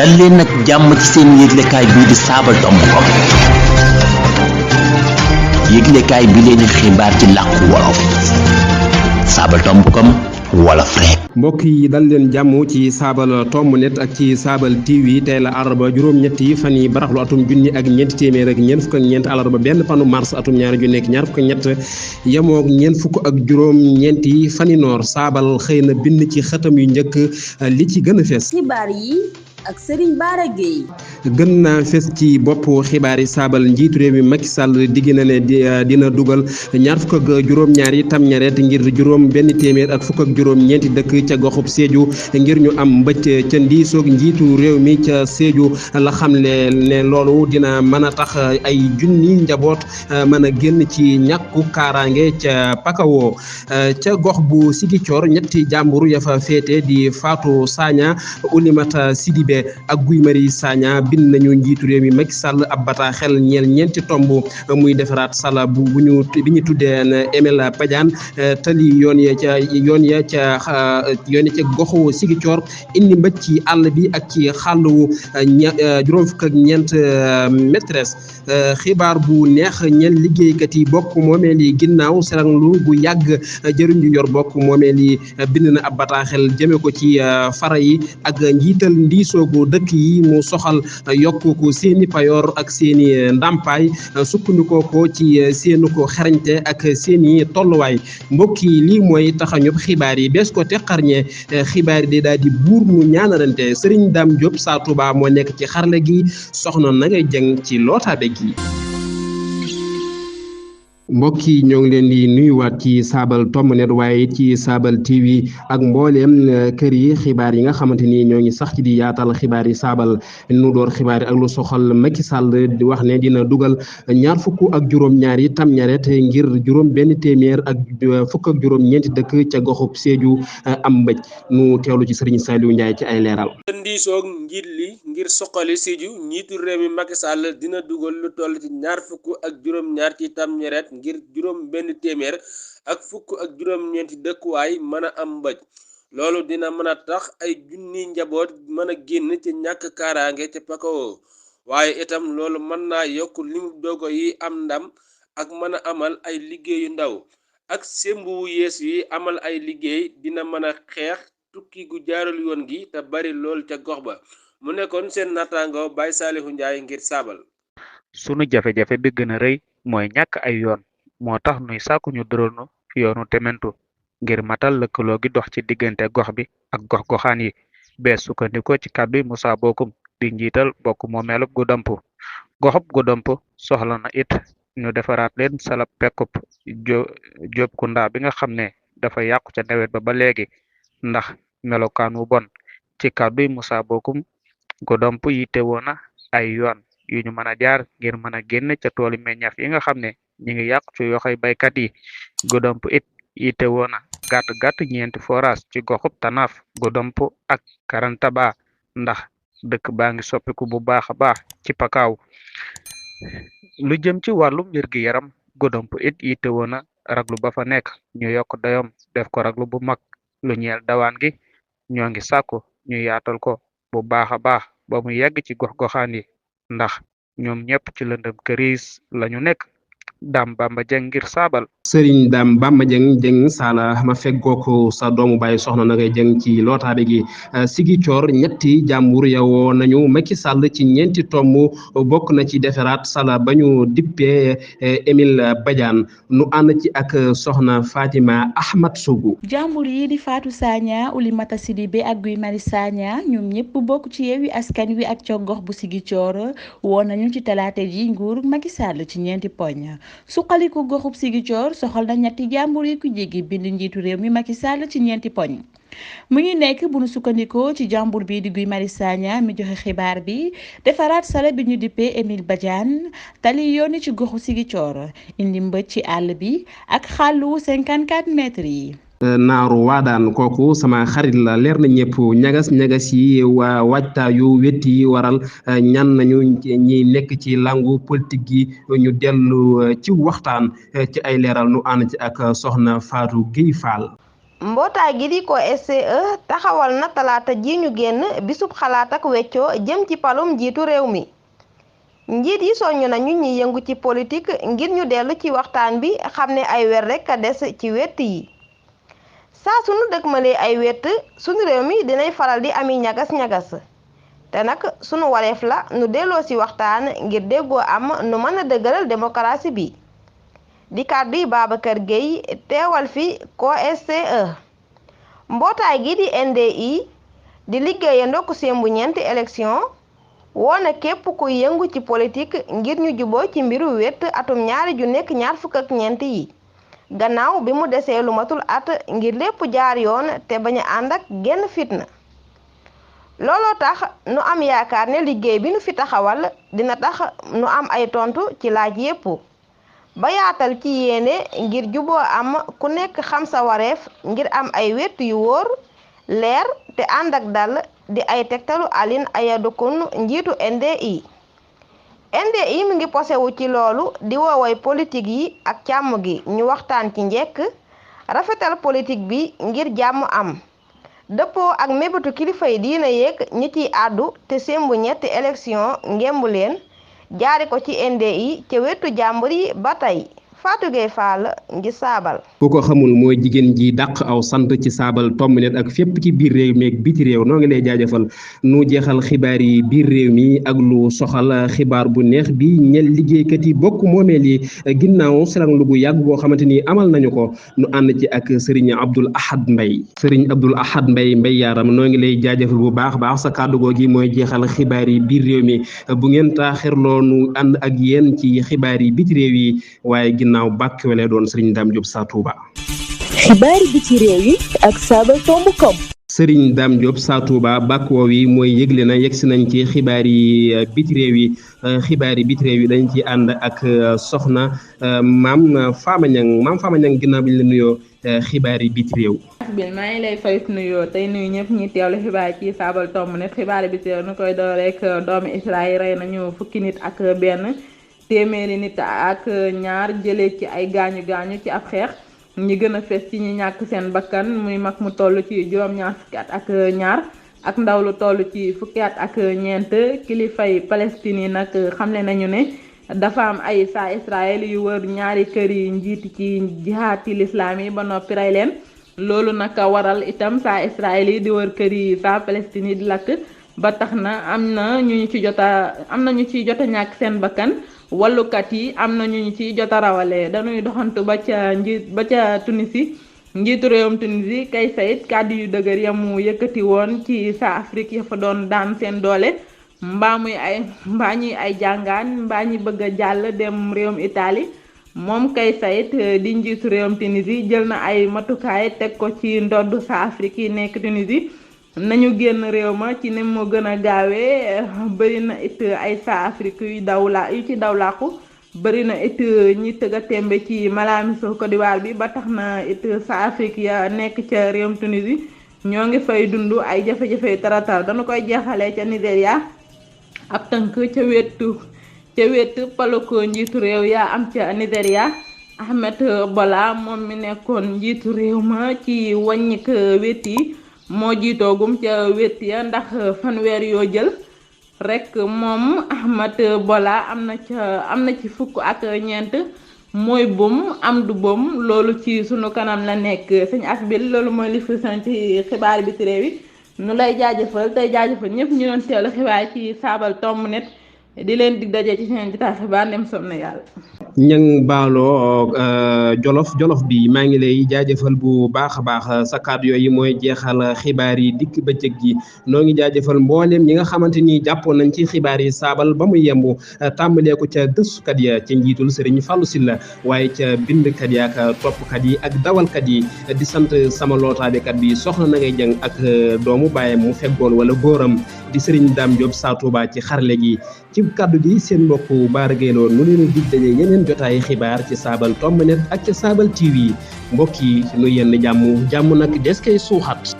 dal leen nag jàmm ci seen yëglekaay bii di Sabadombcom yëglekaay bi leen xibaar ci làkku wolof Sabadombcom wolof rek. mbokk yi dal leen jàmm ci Sabadombnet ak ci Sabal TV tey la àllarba juróom-ñetti fan yi baraxlu atum junni ak ñeenti téeméer ak ñeent fukk ak ñeent àllarba benn fanu mars atum ñaari junni ak ñaar fukk ak ñett yemoog ñeent fukk ak juróom-ñeenti fani noor Sabal xëy na bind ci xëtam yu njëkk li ci gën a fees. xibaar yi ak Serigne Bara Gueye. gën naa fes ci bopp xibaar yi Sabal njiitu réew mi Macky Sall digg na ne dina dugal ñaar fukk ak juróom-ñaari tamñareet ngir juróom benn téeméer ak fukk ak juróom-ñeenti dëkk ca goxub Sédhiou ngir ñu am mbëcc ca ndiisoog njiitu réew mi ca Sédhiou la xamle ne loolu dina mën a tax ay junni njaboot mën a génn ci ñàkku kaaraange ca Pakao ca gox bu Ziguinchor ñetti jàmbur ya fa féete di Fatou Sagna Oulimata Sidibé ak Guy Marius Sagna bind nañu njiitu réew mi Macky Sall ab bataaxel ñeel ñeenti tomb muy defaraat sala bi ñu tuddee Emel Badiane tali yoon ya ca goxu Ziguinchor indi mbëcc ci àll bi ak ci xàllu juróom fukk ak ñeent maîtresse xibaar bu neex ñeel liggéeykat yi bokk moomeel yi ginnaaw seranglu bu yàgg jëriñ ju yor bokk moomeel yi bind na ab bataaxel jëme ko ci fara yi ak njiital ndiisoogu dëkk yi mu soxal yokku ko seeni payoor ak seeni ndàmpaay sukkandikoo ko ci seeni ko xarañte ak seeni tolluwaay mbokk yi lii mooy taxañub xibaar yi bees ko teqarñe xibaar yi di daal di buur mu ñaanalante Serigne Dame Diop Sa Touba moo nekk ci xarle gi soxna Nagay Jeng ci lootaabe gi. mbokk yi ñoo ngi leen di nuyuwaat ci Sabadombnet waaye ci Sabal TV ak mbooleem kër yi xibaar yi nga xamante ni ñoo ngi sax ci di yaatal xibaar yi Sabal nu door xibaar yi ak lu soxal Macky Sall di wax ne dina dugal ñaar fukk ak juróom-ñaari tamñaret ngir juróom benn téeméer ak fukk ak juróom-ñeenti dëkk ca goxub Sédhiou am mbëj nu teewlu ci Serigne Saliou Ndiaye ci ay leeral. ndiisoog njiit li ngir soqali Sédhiou njiitu réew mi Macky Sall dina dugal lu toll ci ñaar fukk ak juróom-ñaar ci tamñaret ngir juróom benn téeméer ak fukk ak juróom-ñeenti dëkkuwaay mën a am mbëj loolu dina mën a tax ay junni njaboot mën a génn ci ñàkk kaaraange ca Pakao waaye itam loolu mën naa yokk limu dogo yi am ndam ak mën a amal ay liggéeyu ndaw ak sembu wu yees yi amal ay liggéey dina mën a xeex tukki gu jaarul yoon gi te bari lool ca gox ba mu nekkoon seen nattaango Baye Salihu Ndiaye ngir Sabal. sunu jafe-jafe bi gën a rëy mooy ñàkk ay yoon moo tax nuy sàkku ñu dëralnu yoonu tementu ngir matal lëkkaloo gi dox ci diggante gox bi ak gox-goxaan yi bees sukkandikoo ci kàddu Moussa Bokum di njiital bokk moomeelub Goudomp goxub Goudomp soxla na it ñu defaraat leen salab pekkub Jóob Kunda bi nga xam ne dafa yàqu ca nawet ba léegi ndax melokaan wu bon ci kàddu Moussa Bokum Goudomp yitte woona ay yoon yu ñu mën a jaar ngir mën a génn ca tooli meññaaf yi nga xam ne ñi ngi yàq ci yoxoy baykat yi Goudomp it yitte woona gàtt ñeenti forage ci goxub Tanaaf Goudomp ak Karantaba ndax dëkk baa ngi soppiku bu baax a baax ci Pakao lu jëm ci wàllum wér-gi-yaram Goudomp it yitte woona raglu ba fa nekk ñu yokk dayom def ko raglu bu mag lu ñeel dawaan gi ñoo ngi sàkku ñu yaatal ko bu baax a baax ba mu yegg ci gox-goxaan yi ndax ñoom ñëpp ci lëndëm këriis lañu nekk Dame Bamba Dieng ngir Sabal. Serigne Dame Bamba Dieng Sala ma feggoo ko sa doomu baay soxna Nagay Dieng ci lootaabe gi Ziguinchor ñetti jàmbur yawoo nañu Macky Sall ci ñeenti tomb bokk na ci defaraat sala ba ñu dippee Emil Badiane nu ànd ci ak soxna Fatima Ahmad Sougou. jàmbur yi di Fatou Sagna Oulimata Sidibé ak Guy Marius Sagna ñoom ñëpp bokk ci Yewwi Askan Wi ak ca gox bu Ziguinchor woo nañu ci talaate ji nguur Macky Sall ci ñeenti poñ suqaliku goxub Ziguinchor soxal na ñetti jàmbur yi ku jéggi bind njiitu réew mi Macky Sall ci ñeenti poñ mu ngi nekk bu nu sukkandikoo ci jàmbur bi di Guy Marius Sagna mi joxe xibaar bi defaraat sale bi ñu dippee Emile Badiane tali yooni ci goxu Ziguinchor indi mbëj ci àll bi ak xàllu 54 mètres yi. naaru waadaan kooku sama xarit la leer na ñëpp ñagas yi waa waajtaayu wetti yi waral ñaan nañu ñi nekk ci langu politique gi ñu dellu ci waxtaan ci ay leeral nu ànd ci ak soxna Fatou Gueye Fall. mbootaay gi di ko SCE taxawal na talaata ji ñu génn bisub xalaat ak weccoo jëm ci palum njiitu réew mi. njiit yi soññ nañu ñi yëngu ci politique ngir ñu dellu ci waxtaan bi xam ne ay weer rekk a des ci wett yi. saa sunu dëgmalee ay wett sunu réew mi dinay faral di ami ñagas-ñagas te nag sunu wareef la nu delloo ci waxtaan ngir déggoo am nu mën a dëgëral démocratie bi. di kàddu yi Babacar Gueye teewal fi ko SCE. mbootaay gi di NDI di liggéeyandoo ku sembu ñeenti élection woona képp ku yëngu ci politique ngir ñu juboo ci mbiru wett atum 2024 yi gannaaw bi mu desee lu matul at ngir lépp jaar yoon te bañ a ànd ak genn fitna. looloo tax nu am yaakaar ne liggéey bi nu fi taxawal dina tax nu am ay tontu ci laaj yépp ba yaatal ci yéene ngir juboo am ku nekk xam sa wareef ngir am ay wett yu wóor leer te ànd ak dal di ay tegtalu Aline Ayadoukoune njiitu NDI. NDI mi ngi posewu ci loolu di wooway politique yi ak càmm gi ñu waxtaan ci njekk rafetal politique bi ngir jàmm am dëppoo ak mébétu kilifa yi diina yeeg ñi ciy àddu te sembu ñetti élection ngembu leen jaari ko ci NDI ca wetu jàmbur yi ba tey. Fatou Gueye Fall ngi saabal. ku ko xamul mooy jigéen ji dàq aw sant ci saabal tomb net ak fépp ci biir réew mi ak biti réew noo ngi lay jaajëfal nu jeexal xibaar yi biir réew mi ak lu soxal xibaar bu neex bi ñel liggéeykat yi bokk moomeel yi ginnaaw serang lu bu yàgg boo xamante ni amal nañu ko nu ànd ci ak Serigne Abdoul Ahad Mbaye Serigne Abdoul Ahad Mbaye yaaram noo ngi lay jaajëfal bu baax baax sa kàddu googi mooy jeexal xibaar yi biir réew mi bu ngeen taaxirloo nu ànd ak yéen ci xibaar yi biti réew yi waaye ginnaaw bàkk wele doon Serigne Dame Diop sa Touba. xibaari biti réew yi ak saabal.com. Serigne Dame Diop sa Touba bàkk woow yi mooy yëgle na yegsi nañ ci xibaar yi biti réew yi dañ ci ànd ak soxna maam Fama Niang ginnaaw bi ñu la nuyoo xibaar yi biti réew. maa ngi lay fay nuyoo tey nuyu ñëpp ñi teewlu xibaar ci saabal.net xibaar yi biti réew nu koy door rek doomu Israël rey nañu fukki nit ak benn. téeméeri nit ak ñaar jëlee ci ay gaañu ci ab xeex ñi gën a fees ci ñi ñàkk seen bakkan muy mag mu toll ci juróom-ñaar fukki at ak ñaar ak ndaw lu toll ci fukki at ak ñeent kilifay Palestine yi nag xamle nañu ne dafa am ay saa Israël yu wër ñaari kër yi njiiti ci jihaati lislaam yi ba noppi rey leen loolu nag waral itam saa Israël yi di wër kër yi saa Palestine yi di lakk ba tax na am na ñu ci jot a ñàkk seen bakkan. wallukat yi am na ñu ci jot a rawale dañuy doxantu ba ca Tunisie njiitu réewum Tunisie Kais Saied kàddu yu dëgër yamu yëkkati woon ci sa Afrique ya fa doon daan seen doole mbaa ñuy ay jàngaan mbaa ñi bëgg a jàll dem réewum Italie moom Kais Saied di njiitu réewum Tunisie jël na ay matukaay teg ko ci ndoddu sa Afrique yi nekk Tunisie nañu génn réew ma ci ni mu gën a gaawee bëri na it ay saa Afrique yu ci daw làqu bëri na it ñi tëgga tembe ci Malamissou Côte d'Ivoire bi ba tax na it saa Afrique ya nekk ca réewum Tunisie ñoo ngi fay dund ay jafe-jafe yu taratar dañu koy jeexalee ca Nigéria ab tënk ca wetu paloko njiitu réew ya am ca Nigéria Ahmed Bola moom mi nekkoon njiitu réew ma ci wàññik wet yi moo jiitoogum ca wet ya ndax fanweer yoo jël rek moom Ahmed Bola am na ci fukk ak ñeent mooy bum am du bum loolu ci sunu kanam la nekk sëñ Asbil loolu mooy li fi sant ci xibaar bi ci réew yi nu lay jaajëfal tey jaajëfal ñëpp ñu doon teewlu xibaar ci saabal.net di leen dig daje ci seen jotaay xibaar ndem som na yàlla. ñang baaloo jolof bi maa ngi lay jaajëfal bu baax a baax sa kàddu yooyu mooy jeexal xibaar yi dikk bëccëg gi noo ngi jaajëfal mbooleem ñi nga xamante ni jàppoon nañ ci xibaar yi saabal ba mu yemb tàmbalee ko ca gëstukat ya ca njiitul Serigne Fallou Sylla waaye ca bindkat ya ak toppkat yi ak dawalkat yi di sant sama lootaabekat bi soxna na ngay jëng ak doomu baayam mu feggoon wala góoram di Serigne Dame Diop sa Touba ci xarle gi ci kàddu gi seen mbokk Baara Gueye Lo nu leen dig daje yeneen jotaay xibaar ci saabal.net ak ci saabal TV mbokk yi nu yenn jàmm nag des koy suuxat